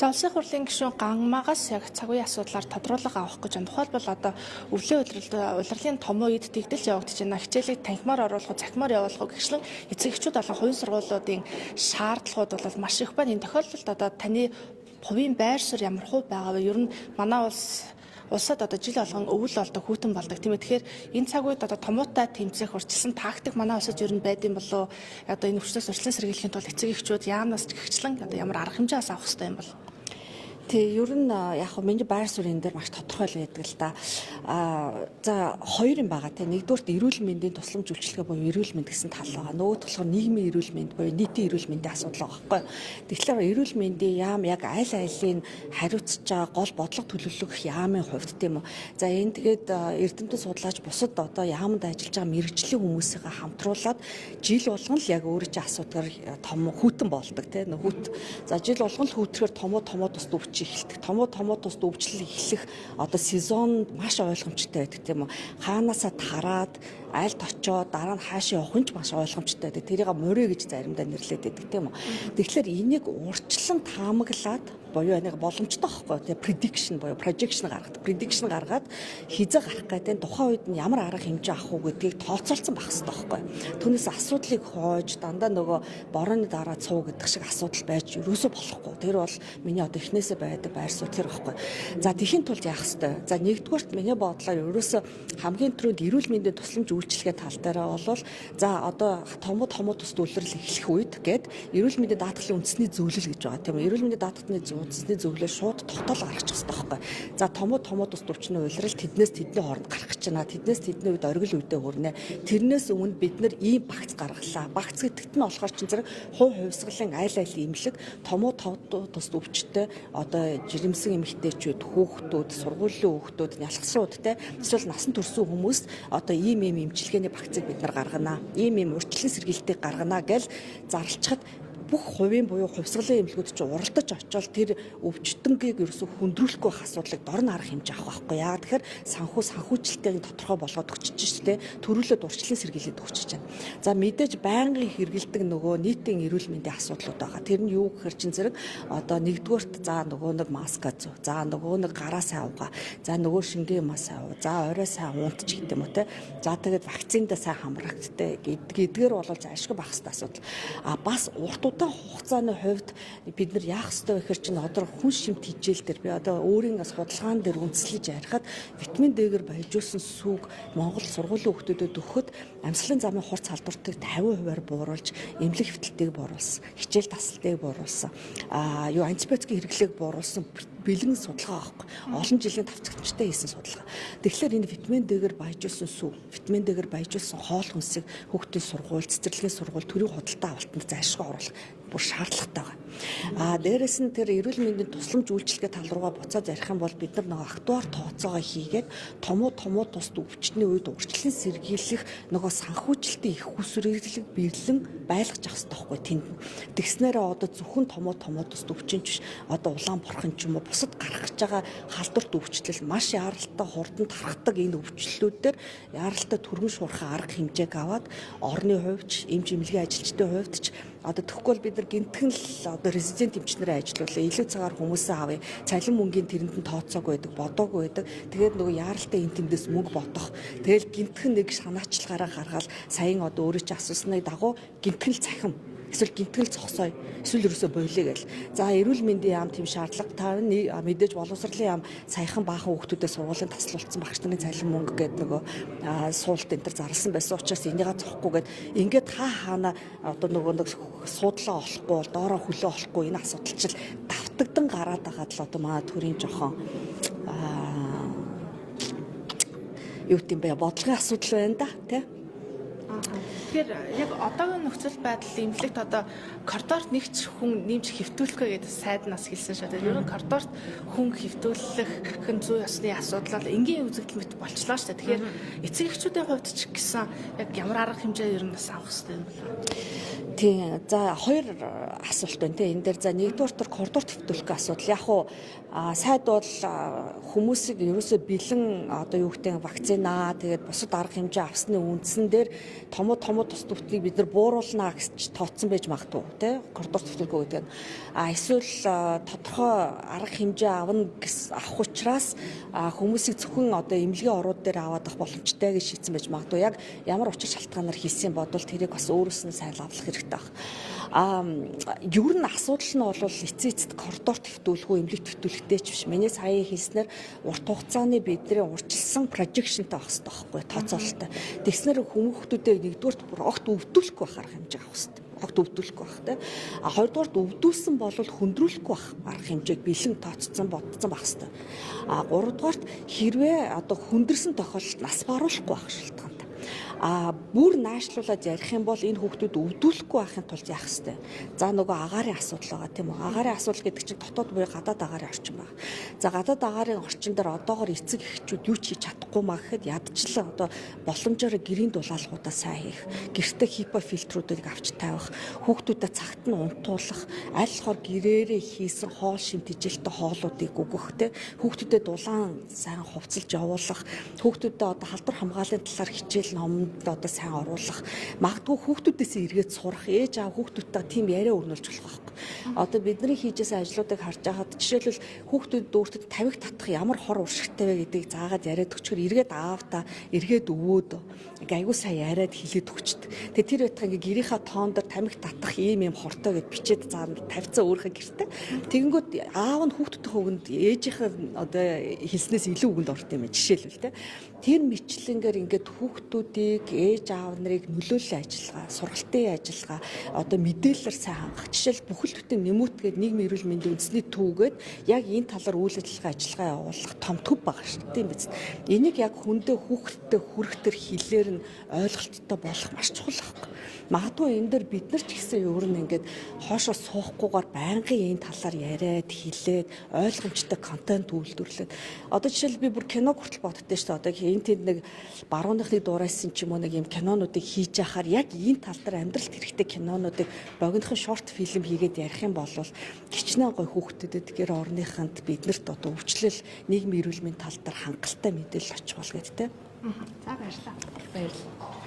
За, улсын хурлын гишүүн Ганмагаас яг цаг үеийн асуудлаар тодруулга авах гэж байна. Тухайлбал одоо өвлийн улирал, улирлын том үед тэгдэл явагдаж байна. Хичээлийг танхимаар оруулах уу, цахимаар явуулах уу гэх мэт эцэг эхчүүд болон хувийн сургуулиудын шаардлагууд бол маш их байна. Энэ тохиолдолд одоо таны хувийн байр суурь ямар хуу байгаа вэ? Ер нь манай улсад одоо жил болгон өвөл болдог, хүйтэн болдог, тийм ээ. Тэгэхээр энэ цаг үед одоо томуутай тэмцэх урьдчилсан тактик манай улсад ер нь байдаг юм болов уу? Одоо энэ өвчнөөс урьдчилан сэргийлэхийн тулд эцэг эхчүүд яамнаас ч гэгчлэн одоо ямар арга хэмжээ бас авах хэрэгтэй юм бол? Тий, ер нь яг хөө миний байр суурь энэ дээр маш тодорхой л байдаг л да. За, хоёр юм байгаа, тий. Нэгдүгээрт эрүүл мэндийн тусламж үйлчилгээ буюу эрүүл мэнд гэсэн тал байгаа. Нөгөөх болохоор нийгмийн эрүүл мэнд буюу нийтийн эрүүл мэндийн асуудал байгаа байхгүй. Тэгэхээр эрүүл мэндийн яам яг аль алийг хариуцж байгаа гол бодлого төлөвлөх яамын хувьд, тийм үү. За, энэ тэгээд эрдэмтэн судлаач, бусад одоо яамд ажиллаж байгаа мэргэжлийн хүмүүсийгээ хамтруулаад жил болгон л яг өөрөө чи асуудгаар том хүйтэн болдог, тий. Хүүт. За, жил болгон л хүүтгэхээр томоо томоо тус өвч эхэлдэг. Томоо томоо тус өвчлөл эхлэх одоо сезон маш ойлгомжтой байдаг, тийм үү. Хаанаасаа тараад альд очоод дараа нь хаашаа явах нь ч маш ойлгомжтой байдаг. Тэрийг морь гэж заримдаа нэрлэдэг байдаг, тийм үү. Тэгэхээр энийг урьдчилан таамаглаад буюу энийг боломжтой байхгүй, тийм, prediction буюу projection гаргадаг. Prediction гаргаад хэзээ гарах гэдэг, тухайн үед нь ямар арга хэмжээ авах уу гэдгийг тооцоолцсон байх хэрэгтэй байхгүй. Түүнээс асуудлыг хойж дандаа нөгөө борооны дараа цуу гэдэг шиг асуудал байж ерөөсөө болохгүй. Тэр бол миний одоо эхнээсээ байдаг байр суурь тэр байхгүй. За, тэхийн тулд яах ёстой? За, нэгдүгээрт миний бодлоор ерөөсөө хамгийн түрүүнд эрүүл мэндийн тусламж үйлчилгээ тал дээр бол, за, одоо томоо томоо тус улирал эхлэх үед гээд эрүүл мэндийн даатгалын үндэсний зөвлөл гэж байгаа, тийм үү. Эрүүл мэндийн даатгалын үндэсний зөвлөл шууд тогтоол гаргачих хэрэгтэй байхгүй. За, томоо томоо тус өвчний улирал тэднээс тэдний хооронд гарах гэж байна. Тэднээс тэдний үед оргил үедээ хүрнэ. Тэрнээс өмнө бид нар ийм багц гаргалаа. Багц гэдэгт нь болохоор чинь зэрэг хувь хувьсгалын аль аль эмнэлэг томоо тус өвчтэй одоо жирэмсэн эмэгтэйчүүд, хүүхдүүд, сургуулийн хүүхдүүд, нялхсууд те, эсвэл насан турсан хүмүүс одоо ийм ийм эмчилгээний багцыг бид нар гаргана. Ийм ийм урьдчилан сэргийлтийг гаргана гэж зарлчихад бүх хувийн буюу хувьсгалын эмнэлгүүд чинь уралдаж очиод тэр өвчтөнгийг ерөөсө хүндрүүлэхгүй байх асуудлыг дор нь арга хэмжээ авах байхгүй. Яагаад тэгэхээр санхүүжилтийг тодорхой болгоод өгчөж шүү дээ. Төрүүлээд урьдчилан сэргийлээд өгчөж байна. За, мэдээж байнгын хэрэглэдэг нөгөө нийтийн эрүүл мэндийн асуудлууд байгаа. Тэр нь юу гэхээр чинь зэрэг одоо нэгдүгээрт, за, нөгөө нэг маска зүү. За, нөгөө нэг гараа сайн угаа. За, нөгөө шингэн юмаа сайн уу. За, орой сайн унт ч гэдэг юм уу те. За, тэгээд вакциндаа сайн хамрагдтай гэдгээр бол зайлшгүй байх хэрэгтэй асуудал. А бас урт удаан хугацааны хувьд бид нар яах ёстой вэ гэхээр чинь одоо хүн шимт хичээл дээр би одоо өөрийн судалгаан дээр үндэслэж ярихад витамин D-гээр баяжуулсан сүүг Монгол сургуулийн хүүхдүүдэд өгөхөд амьсгалын замын хурц халдвартыг 50%-аар бууруулж, эмнэлэг хэвтэлтийг бууруулсан, хичээл таслалтыг бууруулсан, юу антибиотикийн хэрэглээг бууруулсан бэлэн судалгаа байхгүй. Олон жилийн тавцагчтай хийсэн судалгаа. Тэгэхээр энэ витамин D-гээр баяжуулсан сүү, витамин D-гээр баяжуулсан хоол хүнсийг хүүхдийн сургууль, цэцэрлэгийн сургууль, төрийн худалдаа авалтанд зайлшгүй оруулах бүр шаардлагатай байгаа. Дээрэс нь тэр эрүүл мэндийн тусламж үйлчилгээ тал руугаа буцаад ярих юм бол бид нар нөгөө актуар тооцоогоо хийгээд томуу томуу тусд өвчтний үед урьдчилан сэргийлэх нөгөө санхүүжилтийн их усрэлэг бэлэн байлгаж авах хэрэгтэй байхгүй тэнд. Тэгснээрээ одоо зөвхөн томуу томуу тусд өвчин биш, одоо улаан бурхан ч юм уу, бусад гарах гэж байгаа халдварт өвчлөл, маш яаралтай хурдан тархдаг энэ өвчлөлүүдээр яаралтай түргэн шуурхай арга хэмжээг аваад орны хувьд, эмч эмнэлгийн ажилчдын хувьд ч одоо тэгэхгүй бол бид нар гинтхэн л одоо резидент эмчнэрээ ажилуулаа. Илүү цагаар хүмүүсээ авъя. Цалин мөнгийн тэрэнд нь тооцоогүй байдаг, бодоогүй байдаг. Тэгээд нөгөө яаралтай энэ тэндээс мөнгө бодох. Тэгэл гинтхэн нэг санаачлагаараа гаргаал саяхан одоо өөрөө чи асуусны дагуу гинтхэн л цахим эсвэл гинтгэл зогсооё. Эсвэл ерөөсөө болиё гэл. За, эрүүл мэндийн яам тийм шаардлага та мэдээж боловсролын яам саяхан баахан хүүхдүүдэд сургуулийн таслуулсан багш нарын цалин мөнгө гэдэг нөгөө суулт энэ төр зарласан байсан учраас энийгээ зохгүй гэд ингээд хаа хаана одоо нөгөө нэг суудлаа олохгүй бол доороо хөлөө олохгүй энэ асуудал чил давтагдан гараад байгаад л одоо манай төрийн жоохон юу гэм бэ, бодлогын асуудал байна да, тий. Тэгэхээр яг одоогийн нөхцөл байдал эмнэлэгт одоо коридорт нэг ч хүн нэмж хэвтүүлэхгүй гэдэг сайд нас хэлсэн шүү дээ. Ер нь коридорт хүн хэвтүүлэх нь зүй ёсны асуудал бол энгийн үзэгдэл мэт болчлоо шүү дээ. Тэгэхээр эцэг эхчүүдийн хувьд ч гэсэн яг ямар арга хэмжээ ер нь бас авах хэрэгтэй юм бэ? Тийм. За, хоёр асуулт байна те. Энэ дээр, за, нэгдүгээр төр коридорт хэвтүүлэх асуудал. Яг уу сайд бол хүмүүсийг ерөөсөө бэлэн одоо юу гэдэг вакцина, тэгээд бусад арга хэмжээ авсны үндсэн дээр Томуу томуу тус төвтнийг бид нар бууруулнаа гэж тооцсон байж магадгүй тий. Коридор төвтөлгөө гэдэг нь. А эсвэл тодорхой арга хэмжээ авна гэс авах учраас хүмүүсийг зөвхөн одоо эмнэлгийн орууд дээр аваад авах боломжтой гэж шийдсэн байж магадгүй. Яг ямар учир шалтгаанаар хийсэн бодвол тэрийг бас өөрөөс нь сайн лавлах хэрэгтэй байх. А ер нь асуудал нь бол эцээ эцэд коридор твтүүлэх үү, эмнэлэг твтүүлэхтэй ч биш. Миний сая хэлснээр урт хугацааны бидний урьдчилсан projection тай байх хэрэгтэй байхгүй, тооцоололтой. Тэгснээр хүмүүстүүдээ нэгдүгээрт бүр огт өвдүүлэхгүй байх арга хэмжээ авах хэрэгтэй, огт өвдүүлэхгүй байх те. А хоёрдугаарт өвдүүлсэн бол хөндрүүлэхгүй байх арга хэмжээг бэлэн тооцсон, бодсон байх хэрэгтэй. А гуравдугаарт хэрвээ одоо хүндэрсэн тохиолдолд нас баруулахгүй байх шалтгаантай. А бүр наашлуулад ярих юм бол энэ хүүхдүүд өвдүүлэхгүй байхын тулд яах ёстой? За, нөгөө агаарын асуудал байгаа, тийм үү? Агаарын асуудал гэдэг чинь дотоод буюу гадаад агаарын орчин байна. За, гадаад агаарын орчин дээр одоогор эцэг эхчүүд юу ч хийж чадахгүй маа гэхэд ядчлаа одоо боломжоор гэрийн дулаалгуудаа сайн хийх, гэртээ HEPA фильтрүүдийг авч тавих, хүүхдүүдэд цагт нь унтуулах, аль болохоор гэрээрээ хийсэн хоол шим тэжээлтэй хоолуудыг өгөх, те, хүүхдүүдэд дулаан сайн хувцалж явуулах, хүүхдүүдэд одоо халдвар хамгааллын талаар хичээл номонд одоо сайн оруулах, магадгүй хүүхдүүдээс эргээд сурах, ээж аав хүүхдүүдтэй тийм яриа өрнүүлж болох байхгүй. Одоо бидний хийжсэн ажлуудыг харж байхад жишээлбэл хүүхдүүд өөртөө тавиг татах ямар хор уршигтай вэ гэдгийг заагаад яриад өчгөр эргээд аавта, эргээд өвөөд ингээ аягүй сайн яриад хэлээд өгчдөг. Тэгээ тэр байтга ингээ гэрийнхаа тоон дээр тамхи татах ийм ийм хортой гэд бичээд заа тавьцаа өөрийнхөө гэртээ. Тэгэнгүүт аав нь хүүхдүүдийн өгөнд ээжийнхээ одоо хэлснээс илүү үгэнд орт юм жишээлбэл, те. Тэр мэтлэнгээр ингээд хүүхдүүдийг, ээж аав нарыг нөлөөллийн ажиллагаа, сургалтын ажиллагаа, одоо мэдээлэлээр сайн хангах. Жишээл бүхэл бүтэн нэмүүтгээд нийгмийн эрүүл мэндийн үндэсний төвгээд яг энэ талаар үйл ажиллагаа явуулах том төв байгаа шүү дээ, тийм биз. Энийг яг хүндээ, хүүхдтэй хүрэх тэр хэлээр нь ойлголттой болох маш чухал байхгүй. Магадгүй энэ дээр бид нар ч гэсэн ер нь ингээд хоошоо суухгүйгээр байнгын энэ талаар яриад, хэлээд, ойлгомжтой контент үйлдвэрлээд, одоо жишээл би бүр кино хүртэл боддоо шүү дээ. Одоо энэ тэнд нэг барууныхны дуурайсан ч юм уу нэг юм кинонуудыг хийж яхаар яг энэ тал дээр амьдралт хэрэгтэй кинонуудыг богинохон short film хийгээд ярих юм бол хичнээн гой хүүхдүүдэд, гэр орныхонд, биднэрт одоо өвчлөл, нийгмийн эрүүл мэндийн тал дээр хангалттай мэдээлэл очих бол гэдэг, те. За, баярлалаа. Баярлалаа.